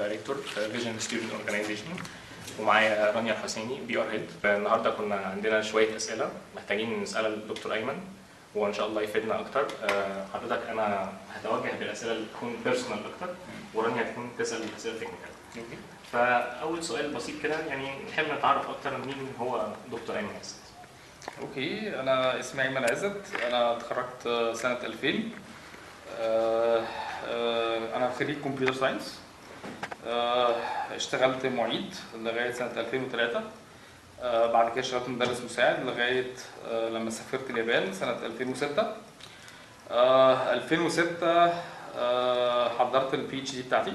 director في Vision Student Organization، ومعايا رانيا الحسيني PR head. النهارده كنا عندنا شوية اسئلة محتاجين نسالها للدكتور ايمن، وان شاء الله يفيدنا اكتر. حضرتك انا هتوجه بالاسئلة اللي تكون personal اكتر، ورانيا هتكون تسال الاسئلة ال technical. فاول سؤال بسيط كده، يعني نحب نتعرف اكتر مين هو دكتور ايمن عزت. okay، انا اسمي ايمن عزت، انا اتخرجت سنة 2000. انا خريج computer science. اشتغلت معيد لغاية سنة 2003. بعد كده اشتغلت مدرس مساعد لغاية لما سافرت اليابان سنة 2006. 2006 حضرت ال PhD بتاعتي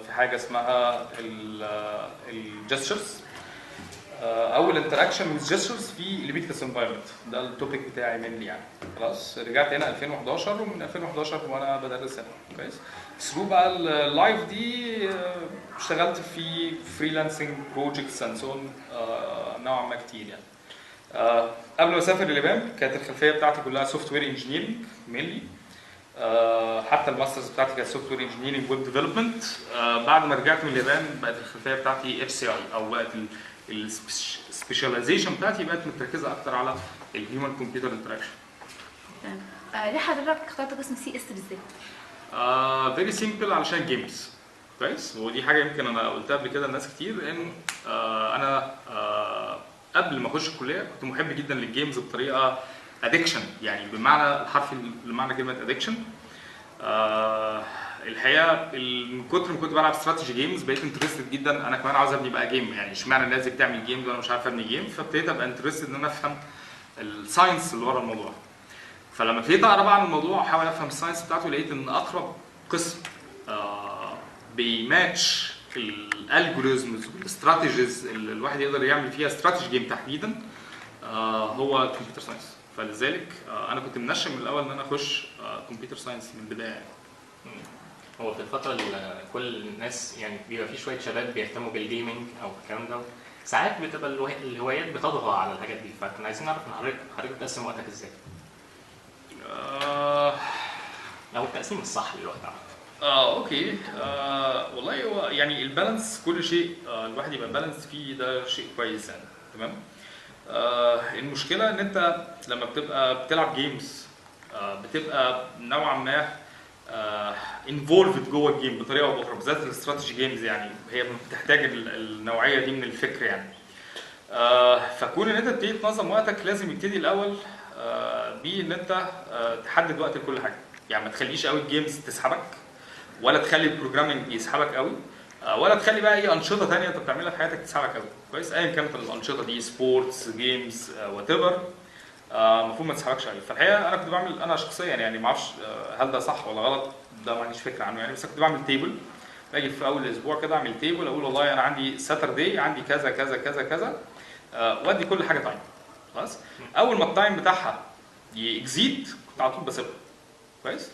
في حاجة اسمها ال gestures او ال interaction with gestures في ال ubiquitous environment. ده ال topic بتاعي mainly يعني. خلاص، رجعت هنا 2011، ومن 2011 وانا بدرس هنا. كويس، through بقى ال life دي اشتغلت في freelancing projects and so نوعا ما كتير يعني. قبل ما اسافر اليابان كانت الخلفية بتاعتي كلها software engineering mainly. حتى ال masters بتاعتي كانت software engineering web development. بعد ما رجعت من اليابان بقت الخلفية بتاعتي HCI، او بقت ال specialization بتاعتي بقت متركزه اكتر على ال human computer interaction. تمام. ليه حضرتك اخترت قسم CS بالذات؟ very simple، علشان games. كويس، ودي حاجة يمكن انا قلتها قبل كده لناس كتير، ان انا قبل ما اخش الكلية كنت محب جدا لل games بطريقة addiction، يعني بمعنى الحرفي لمعنى كلمة addiction. الحقيقة من كتر ما كنت بلعب strategy games بقيت interested جدا، انا كمان عاوز ابني بقى game، يعني اشمعنى الناس دي بتعمل games وانا مش عارف ابني game؟ فابتديت ابقى interested ان انا افهم ال science اللي ورا الموضوع. فلما ابتديت اقرا بقى عن الموضوع واحاول افهم ال science بتاعته، لقيت ان اقرب قسم بي match ال algorithms وال strategies اللي الواحد يقدر يعمل فيها strategy game تحديدا هو ال computer science. فلذلك انا كنت منشن من الاول ان انا اخش computer science من البداية يعني. هو في الفترة اللي كل الناس، يعني بيبقى في شوية شباب بيهتموا بال gaming أو الكلام ده، ساعات بتبقى الهوايات بتطغى على الحاجات دي، فكنا عايزين نعرف من حضرتك بتقسم وقتك ازاي؟ أو التقسيم الصح للوقت عامة. Okay، والله هو يعني ال balance كل شيء، الواحد يبقى balance فيه، ده شيء كويس يعني. تمام، المشكلة ان انت لما بتبقى بتلعب games بتبقى نوعا ما involved جوه ال game بطريقة او باخرى، بالذات ال strategy games، يعني هي بتحتاج النوعية دي من الفكر يعني. فكون ان انت تبتدي تنظم وقتك لازم يبتدي الاول بان انت تحدد وقت لكل حاجه، يعني ما تخليش قوي ال games تسحبك، ولا تخلي ال programming يسحبك قوي، ولا تخلي بقى اي انشطة ثانية انت بتعملها في حياتك تسحبك قوي. كويس، ايا كانت الانشطة دي، sports، games، whatever، المفروض ما تسحبكش قوي. فالحقيقة انا كنت بعمل، انا شخصيا يعني ما اعرفش هل ده صح ولا غلط، ده ما عنديش فكرة عنه يعني، بس كنت بعمل table. باجي في اول الاسبوع كده اعمل table، اقول والله انا عندي Saturday عندي كذا كذا كذا كذا، وادي كل حاجة time. خلاص، اول ما ال time بتاعها ي exceed كنت على طول بسيبها. كويس،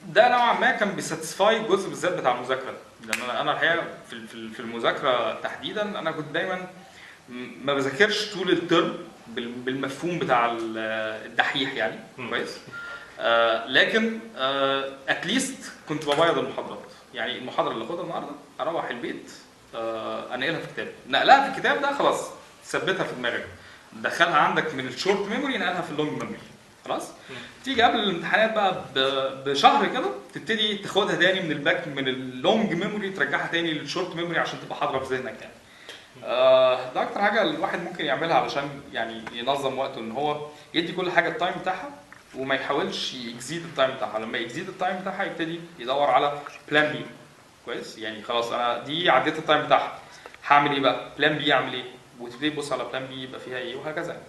ده نوعا ما كان بي satisfy الجزء بالذات بتاع المذاكره، لان انا الحقيقة في المذاكرة تحديدا انا كنت دايما ما بذاكرش طول الترم بالمفهوم بتاع الدحيح يعني. كويس، لكن at least كنت ببيض المحاضرات، يعني المحاضرة اللي اخدها النهارده اروح البيت انقلها في كتاب. نقلها في الكتاب ده خلاص ثبتها في دماغك، دخلها عندك من ال short memory نقلها في ال long memory. خلاص، تيجي قبل الامتحانات بقى بشهر كده تبتدي تاخدها تاني من ال back، من ال long memory ترجعها تاني لل short memory عشان تبقى حاضره في ذهنك يعني. ده اكتر حاجة الواحد ممكن يعملها علشان يعني ينظم وقته، ان هو يدي كل حاجة ال time بتاعها وما يحاولش ي exceed ال time بتاعها. لما ي exceed ال time بتاعها يبتدي يدور على plan B. كويس، يعني خلاص انا دي عديت ال time بتاعها، هعمل ايه بقى؟ plan B اعمل ايه؟ وتبتدي تبص على plan B يبقى فيها ايه وهكذا يعني.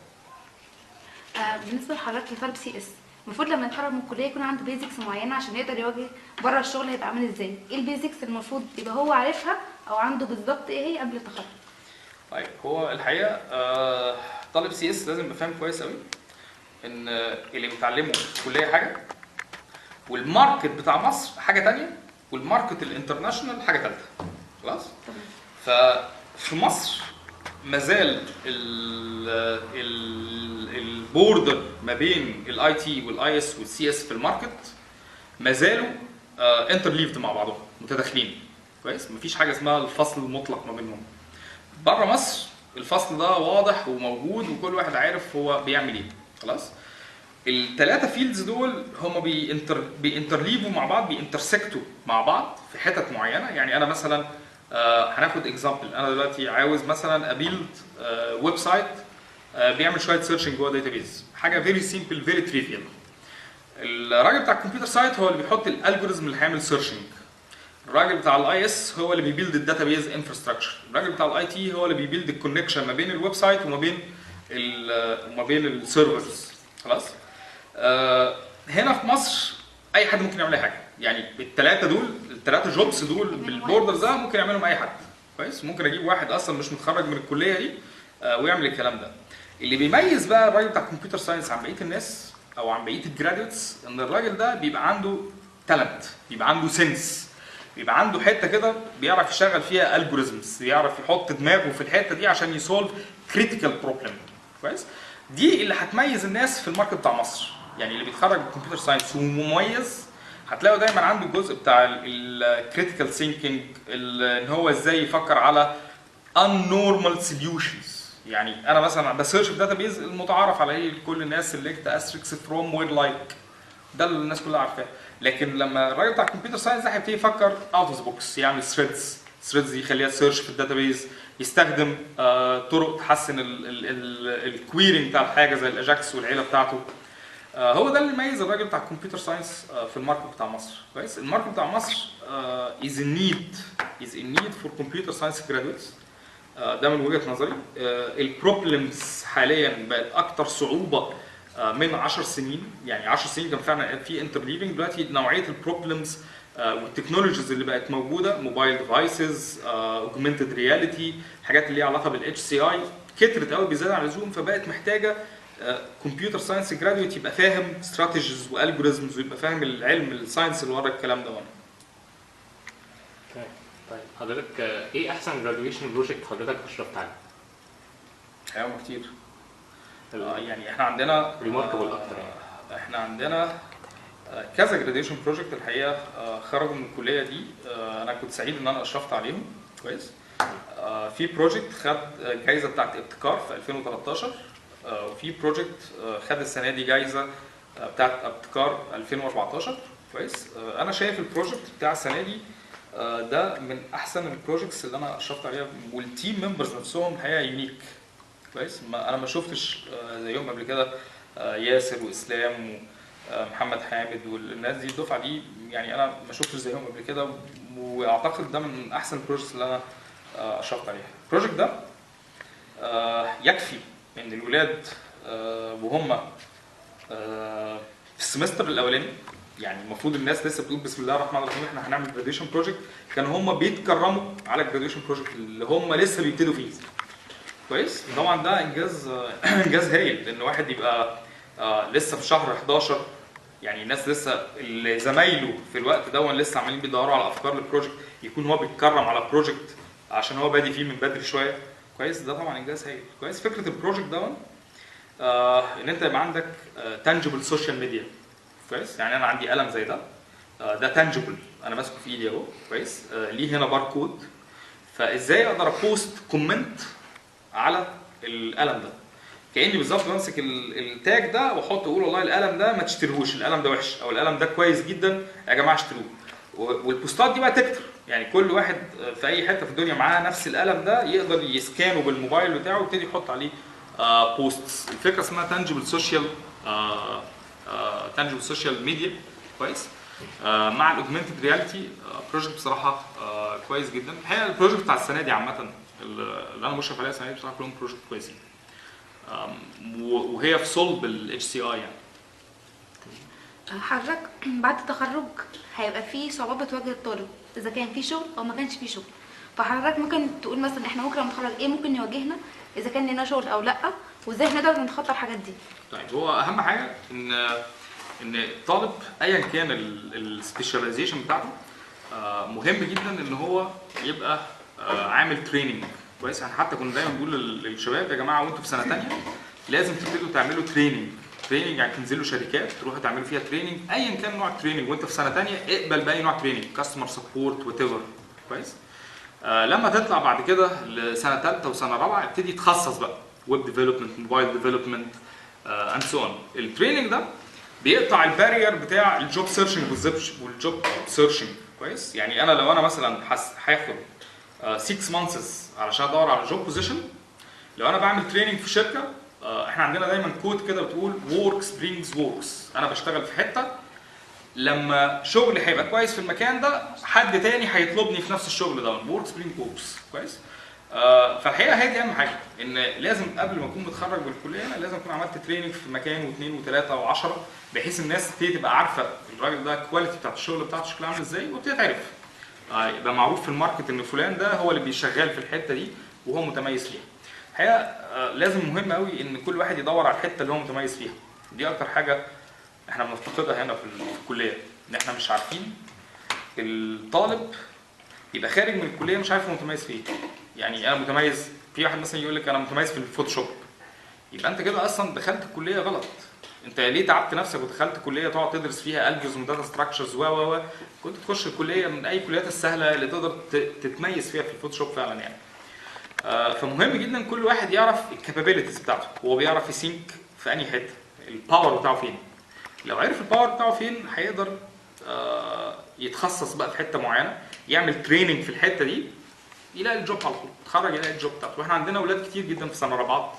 بالنسبة لحضرتك كطالب CS، المفروض لما يتخرج من الكلية يكون عنده basics معينة عشان يقدر يواجه بره الشغل، هيبقى عامل ازاي؟ ايه ال basics المفروض يبقى هو عارفها او عنده بالظبط ايه هي قبل التخرج؟ طيب، هو الحقيقة طالب CS لازم يبقى فاهم كويس قوي ان اللي بيتعلمه في الكلية حاجه، وال market بتاع مصر حاجة تانية، وال market ال international حاجة ثالثه. خلاص، ففي مصر مازال ال border ما بين ال IT وال IS وال CS في ال market ما زالوا interleaved مع بعضهم، متداخلين. كويس، مفيش حاجة اسمها الفصل المطلق ما بينهم. بره مصر الفصل ده واضح وموجود وكل واحد عارف هو بيعمل ايه. خلاص، الثلاثة fields دول هما بي interleave وا مع بعض، بي intersect وا مع بعض في حتت معينه. يعني انا مثلا هناخد example، انا دلوقتي عاوز مثلا ا build website بيعمل شوية searching جوه database، حاجة very simple very trivial. الراجل بتاع ال computer science هو اللي بيحط ال algorithm اللي هيعمل searching. الراجل بتاع ال IS هو اللي بي build ال database infrastructure. الراجل بتاع ال IT هو اللي بي build ال connection ما بين ال website وما بين ال servers. خلاص، هنا في مصر اي حد ممكن يعمل اي حاجه. يعني الثلاثة دول، الثلاثة jobs دول بال border ده ممكن يعملهم اي حد. كويس، ممكن اجيب واحد اصلا مش متخرج من الكلية دي ويعمل الكلام ده. اللي بيميز بقى الراجل بتاع computer science عن بقية الناس او عن بقية ال graduates ان الراجل ده بيبقى عنده talent، بيبقى عنده sense، بيبقى عنده حتة كده بيعرف يشغل فيها algorithms، بيعرف يحط دماغه في الحتة دي عشان ي solve critical problem. كويس، دي اللي هتميز الناس في ال market بتاع مصر. يعني اللي بيتخرج من computer science ومميز هتلاقوا دايما عنده الجزء بتاع ال critical thinking، ان هو ازاي يفكر على unnormal solutions. يعني انا مثلا ب search في database المتعارف عليه لكل الناس select asterisk from where like، ده اللي الناس كلها عارفاه. لكن لما الراجل بتاع ال computer science ده هيبتدي يفكر out of box، يعمل threads، threads يخليها search في ال database، يستخدم طرق تحسن ال querying بتاع الحاجة زي ال AJAX والعيلة بتاعته. هو ده اللي يميز الراجل بتاع ال computer science في ال market بتاع مصر. كويس، ال market بتاع مصر is in need for computer science graduates. ده من وجهه نظري. ال problems حاليا بقت اكتر صعوبة من 10 سنين. يعني 10 سنين كان فعلا في interleaving، دلوقتي نوعية ال problems وال technologies اللي بقت موجوده، mobile devices، augmented reality، حاجات اللي ليها علاقة بال HCI كترت قوي بزيادة عن اللزوم، فبقت محتاجه computer science graduate يبقى فاهم strategies و algorithms ويبقى فاهم العلم ال science اللي ورا الكلام ده. تمام. طيب حضرتك ايه احسن graduation project حضرتك اشرفت عليه؟ حاجات كتير. يعني احنا عندنا remarkable اكتر يعني. احنا عندنا كذا graduation project الحقيقة خرجوا من الكلية دي، انا كنت سعيد ان انا اشرفت عليهم. كويس، في project خد جايزة بتاعت ابتكار في 2013، وفي project خد السنة دي جايزة بتاعت ابتكار 2014. كويس، انا شايف ال project بتاع السنة دي ده من احسن ال projects اللي انا اشرفت عليها، وال team members نفسهم الحقيقة unique. كويس، ما انا ما شفتش زيهم قبل كده، ياسر واسلام ومحمد حامد والناس دي، الدفعة دي يعني انا ما شفتش زيهم قبل كده، واعتقد ده من احسن ال projects اللي انا اشرفت عليها. ال project ده يكفي ان الولاد وهم في ال semester الاولاني، يعني المفروض الناس لسه بتقول بسم الله الرحمن الرحيم احنا هنعمل graduation project، كانوا هم بيتكرموا على ال graduation project اللي هم لسه بيبتدوا فيه. كويس، طبعا ده انجاز هايل، لان واحد يبقى لسه في شهر 11، يعني الناس لسه اللي زمايله في الوقت ده لسه عمالين بيدوروا على افكار لل project، يكون هو بيتكرم على project عشان هو بادي فيه من بدري شوية. كويس، ده طبعا انجاز هايل. كويس، فكرة ال project ده ان انت يبقى عندك tangible social media. كويس، يعني انا عندي قلم زي ده، ده tangible، انا ماسكه في ايدي اهو. كويس، ليه هنا باركود، فازاي اقدر ا post comment على القلم ده؟ كاني بالظبط بمسك ال tag ده واحط اقول والله القلم ده ما تشتريهوش، القلم ده وحش، او القلم ده كويس جدا يا جماعة اشتروه. وال post ات دي بقى تكتر، يعني كل واحد في اي حتة في الدنيا معاه نفس القلم ده يقدر ي scan ه بالموبايل بتاعه ويبتدي يحط عليه posts. الفكرة اسمها tangible social media. كويس، مع ال augmented reality، project بصراحة كويس جدا. الحقيقة ال project بتاع السنة دي عامة اللي انا مشرف عليها السنة دي بصراحة كلهم project كويسين، وهي في صلب ال HCI يعني. حضرتك بعد التخرج هيبقى في صعوبات بتواجه الطالب اذا كان في شغل او ما كانش في شغل، فحضرتك ممكن تقول مثلا احنا ممكن لما نتخرج ايه ممكن يواجهنا اذا كان لنا شغل او لا، وازاي نقدر نتخطى الحاجات دي؟ طيب، هو اهم حاجة ان الطالب ايا كان ال specialization بتاعته، مهم جدا ان هو يبقى عامل training. كويس، يعني حتى كنا دايما بنقول للشباب يا جماعة وانتوا في سنة ثانية لازم تبتدوا تعملوا training. training يعني تنزلوا شركات تروحوا تعملوا فيها training، ايا كان نوع ال training، وانت في سنة ثانية اقبل باي نوع training، customer support whatever. كويس. لما تطلع بعد كده لسنه ثالثة وسنة رابعه ابتدي تخصص بقى web development، mobile development and so on. ال training ده بيقطع ال barrier بتاع ال job searching وال job searching. كويس. يعني انا لو انا مثلا هاخد 6 months علشان ادور على job position، لو انا بعمل training في شركه، احنا عندنا دايما quote كده بتقول works brings works. انا بشتغل في حتة، لما شغلي هيبقى كويس في المكان ده حد تاني هيطلبني في نفس الشغل ده. works bring works. كويس. فالحقيقة هي دي اهم حاجه، ان لازم قبل ما اكون متخرج من الكلية انا لازم اكون عملت training في مكان واثنين وثلاثة وعشرة، بحيث الناس تبتدي تبقى عارفه الراجل ده ال quality بتاعت الشغل بتاعته شكلها عامل ازاي، وابتدي تعرف يبقى معروف في ال market ان فلان ده هو اللي بيشغال في الحتة دي وهو متميز فيها. الحقيقة لازم مهم قوي ان كل واحد يدور على الحتة اللي هو متميز فيها. دي اكتر حاجة احنا بنفتقدها هنا في الكليه، ان احنا مش عارفين الطالب يبقى خارج من الكلية مش عارف هو متميز في ايه. يعني انا متميز، في واحد مثلا يقول لك انا متميز في ال Photoshop، يبقى انت كده اصلا دخلت الكلية غلط. انت ليه تعبت نفسك ودخلت كليه تقعد تدرس فيها algorithms data structures و و و كنت تخش الكلية من اي كليات السهلة اللي تقدر تتميز فيها في ال Photoshop فعلا يعني. فمهم جدا كل واحد يعرف ال capabilities بتاعته، هو بيعرف ي think في انهي حتة، ال power بتاعه فين. لو عرف ال power بتاعه فين هيقدر يتخصص بقى في حتة معينة، يعمل training في الحتة دي، يلاقي ال job على طول، يتخرج يلاقي ال job بتاعته. واحنا عندنا اولاد كتير جدا في سنة رابعه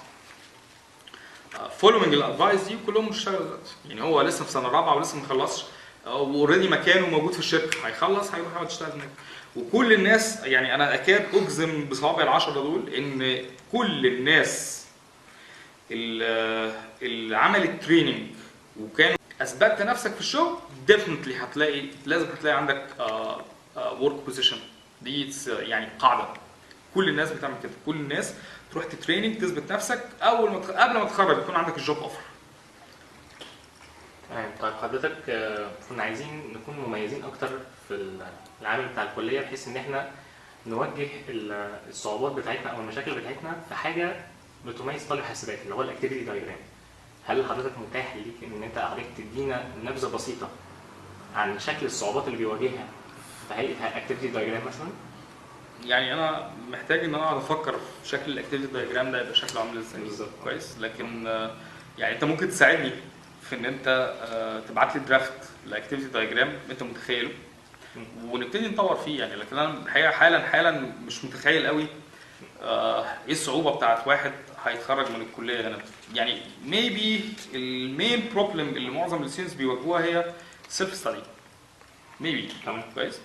following ال advice دي وكلهم بيشتغلوا دلوقتي. يعني هو لسه في سنة رابعه ولسه ما خلصش و already مكانه موجود في الشركه، هيخلص هيروح يقعد يشتغل هناك. وكل الناس يعني انا اكاد اجزم بصوابع العشرة دول ان كل الناس اللي عملت training وكانوا اثبتت نفسك في الشغل definitely هتلاقي، لازم هتلاقي عندك work position. دي يعني قاعدة كل الناس بتعمل كده، كل الناس تروح training تثبت نفسك، اول ما قبل ما تتخرج يكون عندك ال job offer. تمام. طيب حضرتك كنا عايزين نكون مميزين اكتر في العامل بتاع الكليه، بحيث ان احنا نوجه الصعوبات بتاعتنا او المشاكل بتاعتنا في حاجة بتميز طالب حاسبات اللي هو ال activity diagram. هل حضرتك متاح ليك ان انت حضرتك تدينا نبذه بسيطة عن شكل الصعوبات اللي بيواجهها في هيئة activity diagram مثلا؟ يعني انا محتاج ان انا اقعد افكر في شكل ال activity diagram ده يبقى شكله عامل ازاي. بالظبط. كويس. لكن يعني انت ممكن تساعدني في ان انت تبعت لي draft ال activity diagram انت متخيله ونبتدي نطور فيه يعني. لكن انا الحقيقة حالا حالا مش متخيل قوي ايه الصعوبة بتاعت واحد هيتخرج من الكلية هنا. يعني maybe ال main problem اللي معظم ال students بيواجهوها هي self study maybe. تمام. كويس.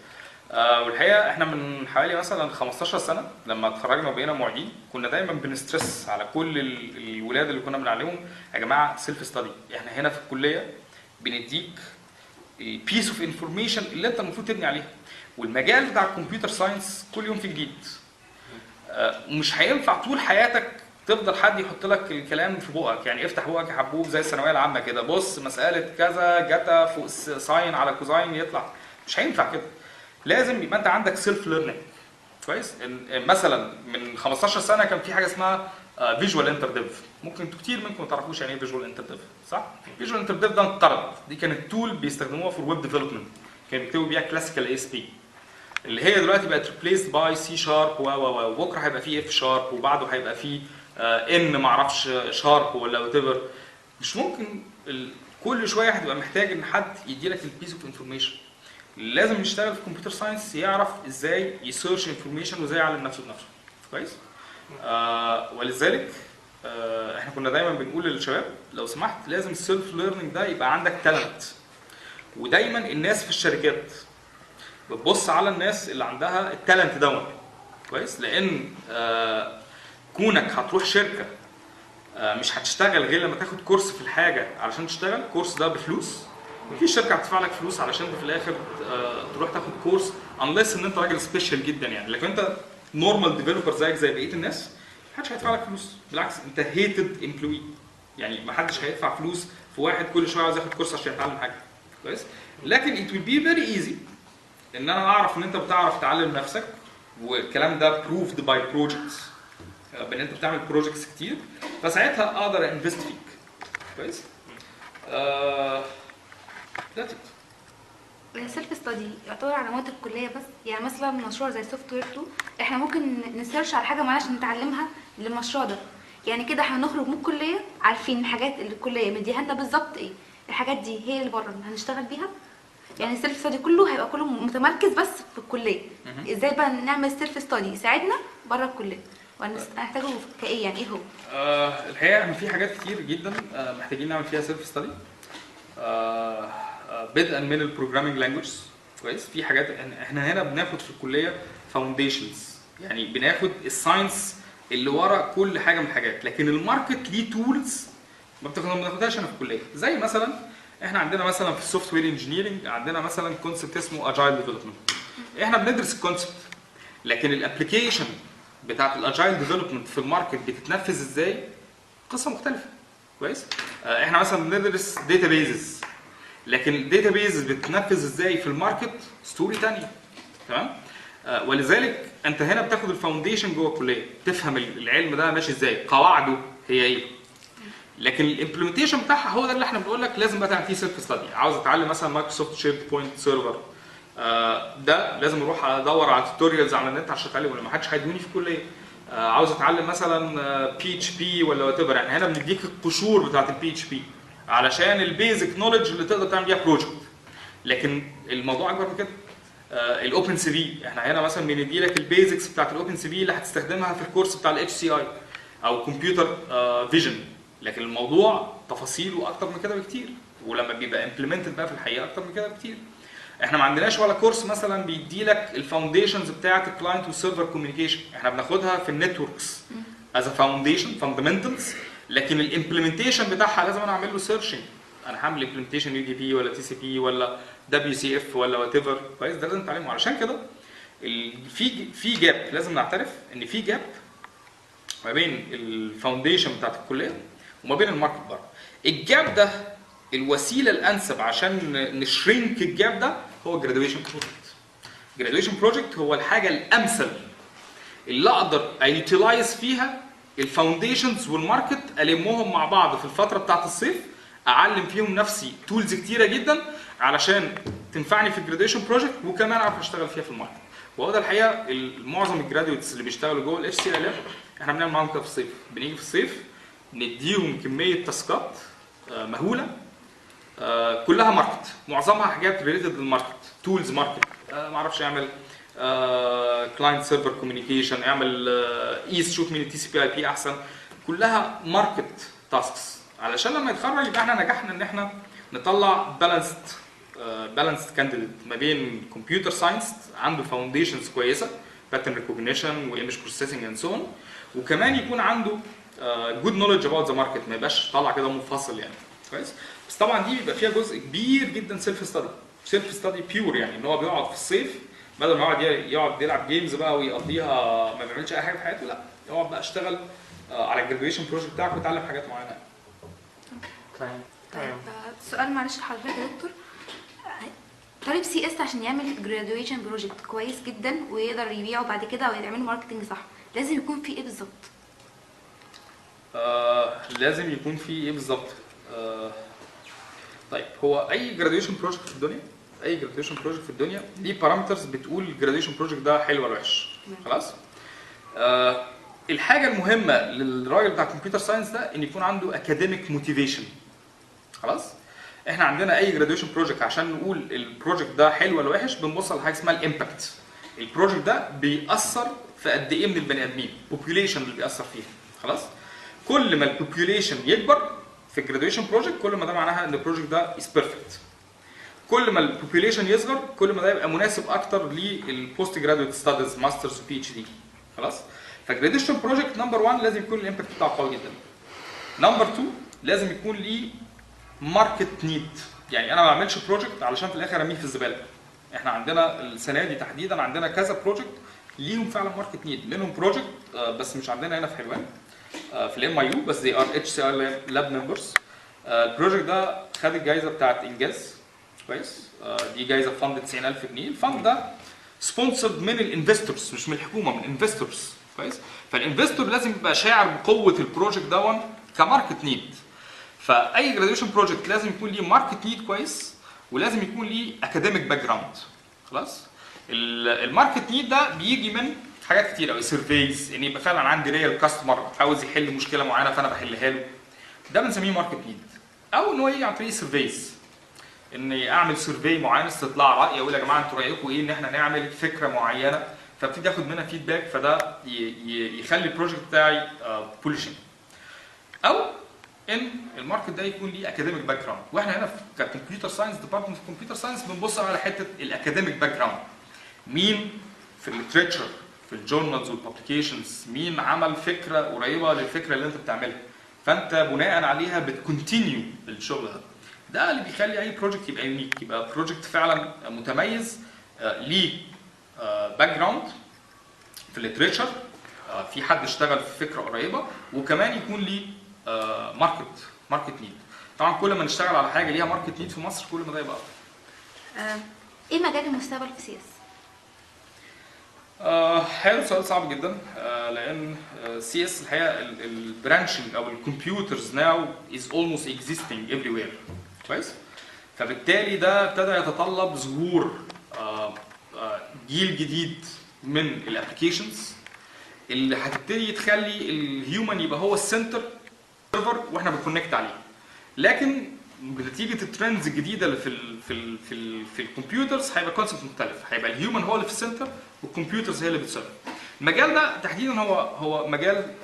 والحقيقة احنا من حوالي مثلا 15 سنة لما اتخرجنا وبقينا معيدين كنا دايما بن stress على كل الولاد اللي كنا بنعلمهم، يا جماعة self study، احنا هنا في الكلية بنديك ال piece of information اللي انت المفروض تبني عليها، والمجال بتاع ال computer science كل يوم في جديد. مش هينفع طول حياتك تفضل حد يحط لك الكلام في بقك، يعني افتح بقك يا حبوب زي الثانوية العامة كده، بص مسالة كذا جتا فوق sine على cosine يطلع، مش هينفع كده. لازم يبقى انت عندك self learning. كويس. مثلا من 15 سنة كان في حاجة اسمها Visual InterDev، ممكن انتوا كتير منكم ما تعرفوش يعني ايه Visual InterDev، صح؟ Visual InterDev ده انقرض، دي كانت tool بيستخدموها في ال web development، كانوا بيكتبوا بيها classical ASP، اللي هي دلوقتي بقت replaced by C sharp و و وبكره هيبقى فيه F sharp وبعده هيبقى فيه ان ما اعرفش sharp ولا whatever. مش ممكن كل شوية هتبقى محتاج ان حد يدي لك ال piece of information. لازم يشتغل في computer science يعرف ازاي ي search information وازاي يعلم نفسه بنفسه. كويس. ولذلك احنا كنا دايما بنقول للشباب لو سمحت لازم ال self learning ده يبقى عندك talent. ودايما الناس في الشركات بتبص على الناس اللي عندها ال talent دون. كويس. لان كونك هتروح شركة مش هتشتغل غير لما تاخد كورس في الحاجة علشان تشتغل، الكورس ده بفلوس، مفيش شركة هتدفع لك فلوس علشان انت في الاخر تروح تاخد كورس unless ان انت راجل special جدا يعني. لكن انت normal developer زيك زي بقية الناس محدش هيدفع لك فلوس، بالعكس انت hated employee، يعني محدش هيدفع فلوس في واحد كل شوية عاوز ياخد كورس عشان يتعلم حاجة. كويس. لكن it will be very easy ان انا اعرف ان انت بتعرف تعلم نفسك، والكلام ده proved by projects، بان انت بتعمل projects كتير، فساعتها اقدر invest فيك. كويس. That's it. self study يعتبر على مواد الكلية بس؟ يعني مثلا مشروع زي software 2 احنا ممكن ن search على حاجة معينة عشان نتعلمها للمشروع ده، يعني كده احنا نخرج من الكلية عارفين الحاجات اللي الكلية مديها لنا بالظبط ايه، الحاجات دي هي اللي بره هنشتغل بيها. يعني ال self study كله هيبقى كله متمركز بس في الكليه. ازاي بقى نعمل self study يساعدنا بره الكليه؟ وهنحتاجه كايه يعني ايه هو؟ الحقيقة احنا في حاجات كتير جدا محتاجين نعمل فيها self study، بدءا من ال programming language. كويس، في حاجات احنا هنا بناخد في الكلية foundations، يعني بناخد ال science اللي ورا كل حاجة من الحاجات، لكن ال market ليه tools ما بناخدهاش هنا في الكليه. زي مثلا احنا عندنا مثلا في ال software engineering عندنا مثلا concept اسمه agile development. احنا بندرس ال concept، لكن ال application بتاعت ال agile development في ال market بتتنفذ ازاي قصة مختلفه. كويس، احنا مثلا بندرس databases، لكن ال databases بتتنفذ ازاي في ال market story ثانيه. تمام، ولذلك انت هنا بتاخد ال foundation جوه الكليه، تفهم العلم ده ماشي ازاي، قواعده هي ايه، لكن ال implementation بتاعها هو ده اللي احنا بنقول لك لازم بقى تعمل فيه self study. عاوز اتعلم مثلا Microsoft SharePoint Server، ده لازم اروح ادور على tutorials على النت عشان اتعلم، ولا ما حدش هيدوني في الكليه. عاوز اتعلم مثلا PHP ولا whatever، احنا هنا بنديك القشور بتاعت ال PHP علشان ال basic knowledge اللي تقدر تعمل بيها project، لكن الموضوع اكبر من كده. ال OpenCV احنا هنا مثلا بندي لك ال basics بتاعت ال OpenCV اللي هتستخدمها في ال course بتاع ال HCI او computer vision، لكن الموضوع تفاصيله اكتر من كده بكتير، ولما بيبقى implemented بقى في الحقيقة اكتر من كده بكتير. احنا ما عندناش ولا course مثلا بيدي لك ال foundations بتاعه ال client وال server communication، احنا بناخدها في ال networks as foundation fundamentals، لكن ال implementation بتاعها لازم انا اعمل له searching. انا هعمل implementation UDP ولا TCP ولا WCF ولا whatever. كويس، ده لازم نتعلمه. علشان كده في gap، لازم نعترف ان في gap ما بين ال foundation بتاعت الكلية وما بين ال market بره. ال gap ده الوسيلة الانسب عشان ن shrink ال gap ده هو graduation project. graduation project هو الحاجة الامثل اللي اقدر utilize فيها ال foundations وال market، المهم مع بعض في الفترة بتاعت الصيف، اعلم فيهم نفسي tools كتيرة جدا علشان تنفعني في ال graduation project، وكمان اعرف اشتغل فيها في ال market. وهو ده الحقيقة معظم ال graduates اللي بيشتغلوا جوه ال HCI lab احنا بنعمل معاهم كده في الصيف. بنيجي في الصيف نديهم كمية task ات مهوله، كلها market، معظمها حاجات related لل market، tools market، ما اعرفش اعمل client server communication، اعمل قيس شوف مين ال TCP/IP احسن، كلها market tasks، علشان لما يتخرج يبقى احنا نجحنا ان احنا نطلع balanced candidate ما بين computer science عنده foundations كويسة، pattern recognition و image processing and so on، وكمان يكون عنده good knowledge about the market، ما يبقاش طالع كده منفصل يعني. كويس، بس طبعا دي بيبقى فيها جزء كبير جدا self study، self study pure، يعني ان هو بيقعد في الصيف بدل ما يقعد يلعب games بقى ويقضيها ما بيعملش اي حاجة في حياته، لا يقعد بقى اشتغل على ال graduation project بتاعك ويتعلم حاجات معينه. تمام. طيب، سؤال معلش لحضرتك يا دكتور، طالب CS عشان يعمل graduation project كويس جدا ويقدر يبيعه بعد كده او يعمل marketing صح، لازم يكون فيه ايه بالظبط؟ لازم يكون في ايه بالظبط؟ طيب، هو اي graduation project في الدنيا، اي graduation project في الدنيا ليه parameters بتقول ال graduation project ده حلو ولا وحش. خلاص، الحاجة المهمة للراجل بتاع computer science ده ان يكون عنده academic motivation. خلاص، احنا عندنا اي graduation project عشان نقول ال project ده حلو ولا وحش بنبص على حاجة اسمها ال impact. ال project ده بيأثر في قد ايه من البني ادمين، population اللي بيأثر فيها. خلاص، كل ما ال population يكبر في ال graduation project كل ما ده معناها ان ال project ده is perfect. كل ما ال population يصغر كل ما ده يبقى مناسب اكتر لل post graduate studies، masters و PhD. خلاص، ف graduation project number 1 لازم يكون ال impact بتاعه قوي جدا. number 2 لازم يكون ليه market need، يعني انا ما بعملش project علشان في الاخر ارميه في الزباله. احنا عندنا السنة دي تحديدا عندنا كذا project ليهم فعلا market need، منهم project بس مش عندنا هنا في حلوان، في ال MIU، بس they are HCI lab members. ال project ده خد الجائزة بتاعت انجاز. كويس، دي جايزة fund 90000 جنيه. ال fund ده sponsored من ال investors، مش من الحكومه، من ال investors. كويس، فال investor لازم يبقى شاعر بقوة ال project دون ك market need. فاي graduation project لازم يكون ليه market need كويس، ولازم يكون ليه academic background. خلاص، ال market need ده بيجي من حاجات كتير قوي، surveys، ان يبقى فعلا عندي real customer عاوز يحل مشكلة معينة فانا بحلها له، ده بنسميه market need. او ان هو يجي عن طريق surveys، اني اعمل survey معين، استطلاع راي، اقول يا جماعة انتوا رايكم ايه ان احنا نعمل فكرة معينه، فابتدي اخد منها feedback، فده يخلي ال project بتاعي polishing. او ان ال market ده يكون ليه academic background، واحنا هنا في ك computer science department في computer science بنبص على حتة ال academic background، مين في ال literature، في ال journals وال publications، مين عمل فكرة قريبه للفكرة اللي انت بتعملها، فانت بناء عليها بت continue الشغل ده. ده اللي بيخلي اي project يبقى unique، يبقى project فعلا متميز، ليه background في ال literature، في حد اشتغل في فكرة قريبه، وكمان يكون ليه market need. طبعا كل ما نشتغل على حاجة ليها market need في مصر كل ما ده يبقى افضل. ايه مجال المستقبل في CS؟ حلو، سؤال صعب جدا، لان CS الحقيقة ال branching او ال computers now is almost existing everywhere. كويس، فبالتالي ده ابتدى يتطلب ظهور جيل جديد من ال applications اللي هتبتدي تخلي ال human يبقى هو ال center server واحنا بن connect عليه. لكن بنتيجة ال trends الجديدة اللي في ال computers هيبقى concept مختلف، هيبقى ال human هو اللي في ال center وال computers هي اللي بت serve. المجال ده تحديدا هو مجال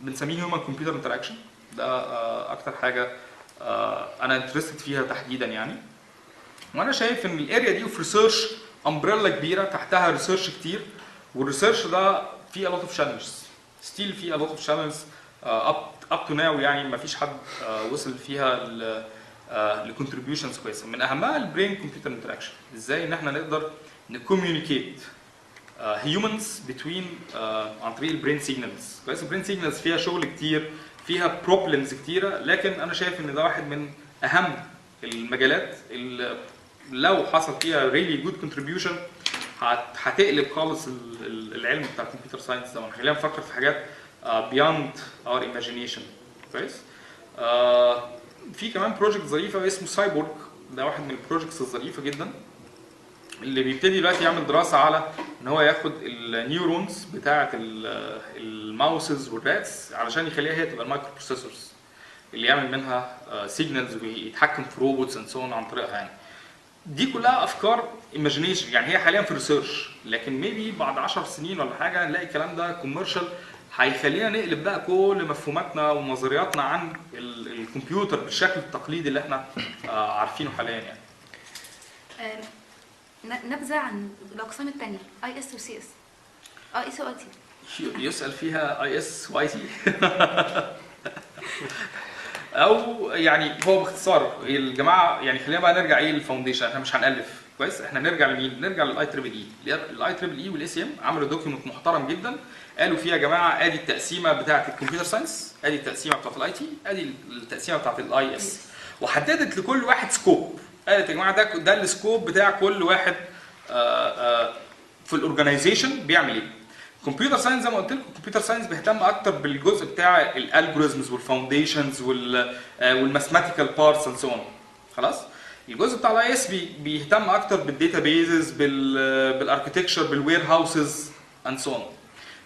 بنسميه human computer interaction. ده اكتر حاجة انا interested فيها تحديدا يعني. وانا شايف ان ال area دي of research umbrella كبيرة تحتها research كتير، وال research ده فيه a lot of challenges، still فيه a lot of challenges up to now، يعني ما فيش حد وصل فيها ل contributions كويسه. من اهمها ال brain computer interaction، ازاي ان احنا نقدر ن communicate humans between عن طريق ال brain signals. كويس، ال brain signals فيها شغل كتير، فيها problems كتيره، لكن انا شايف ان ده واحد من اهم المجالات اللي لو حصل فيها really good contribution هتقلب خالص العلم بتاع ال computer science ده، وهنخلينا نفكر في حاجات beyond our imagination. كويس، في كمان project ظريف قوي اسمه سايبورغ، ده واحد من ال projects الظريفة جدا اللي بيبتدي دلوقتي يعمل دراسة على ان هو ياخد ال neurons بتاعه ال mouses وال rats علشان يخليها هي تبقى ال microprocessors اللي يعمل منها signals ويتحكم في robots and so عن طريقها. يعني دي كلها افكار imagination، يعني هي حاليا في research، لكن maybe بعد 10 سنين ولا حاجة نلاقي الكلام ده commercial، هيخلينا نقلب بقى كل مفهوماتنا ونظرياتنا عن الكمبيوتر بالشكل التقليدي اللي احنا عارفينه حاليا يعني. نبذه عن الاقسام الثانية IS و CS، IS و IT. يسال فيها IS و IT او يعني هو باختصار الجماعه، يعني خلينا بقى نرجع ايه لل foundation، احنا مش هنالف. كويس، احنا نرجع لمين؟ نرجع لل IEEE. ال IEEE وال ACM عملوا document محترم جدا، قالوا فيها يا جماعة ادي التقسيمه بتاعه ال computer science، ادي التقسيمه بتاعه ال IT، ادي التقسيمه بتاعه ال IS، وحددت لكل واحد scope. قالت يا جماعة ده ال scope بتاع كل واحد في ال organization بيعمل ايه. computer science زي ما قلت لكم، computer science بيهتم اكتر بالجزء بتاع ال algorithms وال foundations وال mathematical parts and so on. خلاص، الجزء بتاع ال IS بيهتم اكتر بال databases، بال architecture، بال warehouses and so on.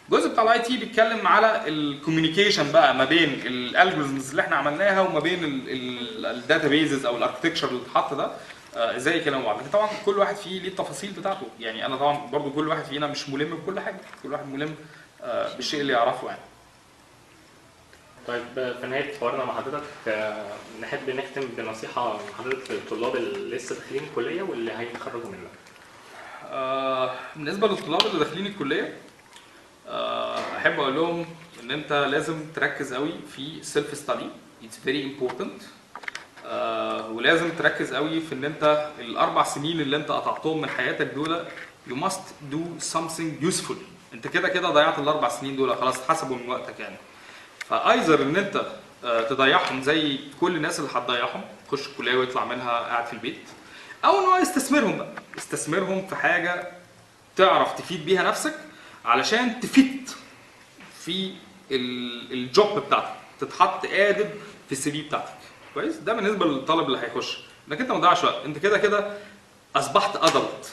الجزء بتاع ال IT بيتكلم على ال communication بقى ما بين ال algorithms اللي احنا عملناها وما بين ال databases او ال architecture اللي اتحط ده، ازاي يكلموا بعض. لكن طبعا كل واحد فيه ليه التفاصيل بتاعته، يعني انا طبعا برضو كل واحد فينا مش ملم بكل حاجة، كل واحد ملم بالشيء اللي يعرفه يعني. طيب، في نهاية حوارنا مع حضرتك نحب نختم بنصيحة من حضرتك للطلاب اللي لسه داخلين الكلية واللي هيتخرجوا منها. بالنسبة للطلاب اللي داخلين الكلية، احب اقول لهم ان انت لازم تركز قوي في self study، it's very important، ولازم تركز قوي في ان انت الاربع سنين اللي انت قطعتهم من حياتك دول you must do something useful. انت كده كده ضيعت الاربع سنين دول، خلاص اتحسبوا من وقتك يعني. ف either ان انت تضيعهم زي كل الناس اللي هتضيعهم، يخش الكلية ويطلع منها قاعد في البيت، او ان هو يستثمرهم بقى، استثمرهم في حاجة تعرف تفيد بيها نفسك علشان ت fit في ال job بتاعتك، تتحط added في ال CV بتاعتك. كويس؟ ده بالنسبة للطالب اللي هيخش، انك انت ما تضيعش وقت، انت كده كده اصبحت adult،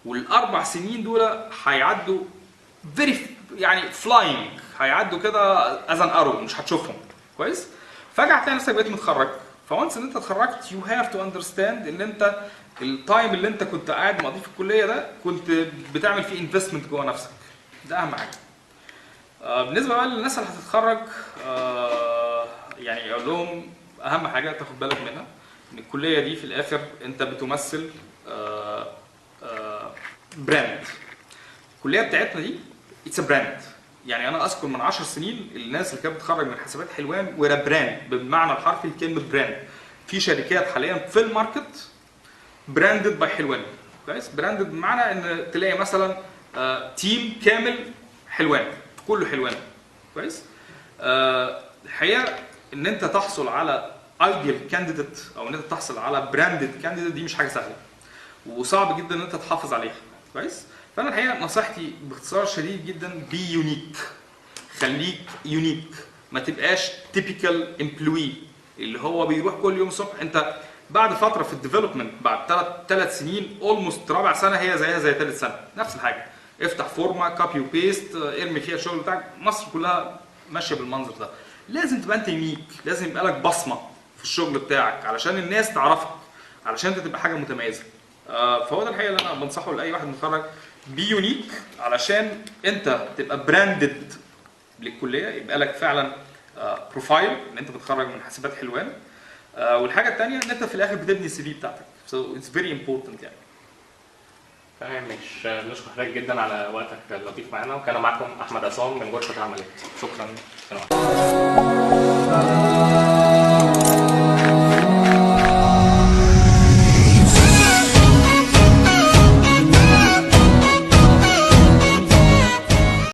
والاربع سنين دول هيعدوا very يعني flying، هيعدوا كده as an arrow، مش هتشوفهم. كويس؟ فجاة هتلاقي نفسك بقيت متخرج. ف once ان انت اتخرجت you have to understand ان انت ال time اللي انت كنت قاعد مقضية في الكلية ده كنت بتعمل فيه investment جوه نفسك. ده اهم حاجة. بالنسبة بقى للناس اللي هتتخرج، يعني اقول لهم اهم حاجة تاخد بالك منها ان الكلية دي في الاخر انت بتمثل brand. الكلية بتاعتنا دي it's a brand. يعني انا اذكر من 10 سنين الناس اللي كانت بتتخرج من حاسبات حلوان were brand بالمعنى الحرفي لكلمة brand. في شركات حاليا في ال market branded by حلوان. كويس؟ branded بمعنى ان تلاقي مثلا team كامل حلوان، كله حلوان. كويس؟ الحقيقة ان انت تحصل على ideal candidate او ان انت تحصل على branded candidate دي مش حاجة سهلة، وصعب جدا ان انت تحافظ عليها. كويس؟ فانا الحقيقة نصيحتي باختصار شديد جدا، be unique، خليك unique، ما تبقاش typical employee اللي هو بيروح كل يوم الصبح. انت بعد فترة في ال development، بعد 3 سنين almost، رابع سنة هي زيها زي ثالث سنه، نفس الحاجه، افتح فورمه copy و paste، ارمي فيها الشغل بتاعك. مصر كلها ماشية بالمنظر ده. لازم تبقى انت unique، لازم يبقى لك بصمة في الشغل بتاعك علشان الناس تعرفك، علشان انت تبقى حاجة متميزة. فهو ده الحقيقة اللي انا بنصحه لاي واحد متخرج، be unique علشان انت تبقى branded للكليه، يبقى لك فعلا profile ان انت متخرج من حاسبات حلوان. والحاجة الثانية ان انت في الاخر بتبني ال CV بتاعتك، so it's very important يعني. تمام، مش بنشكر حضرتك جدا على وقتك اللطيف معانا، وكان معكم احمد عصام من غرفة عمليات. شكرا. سلام.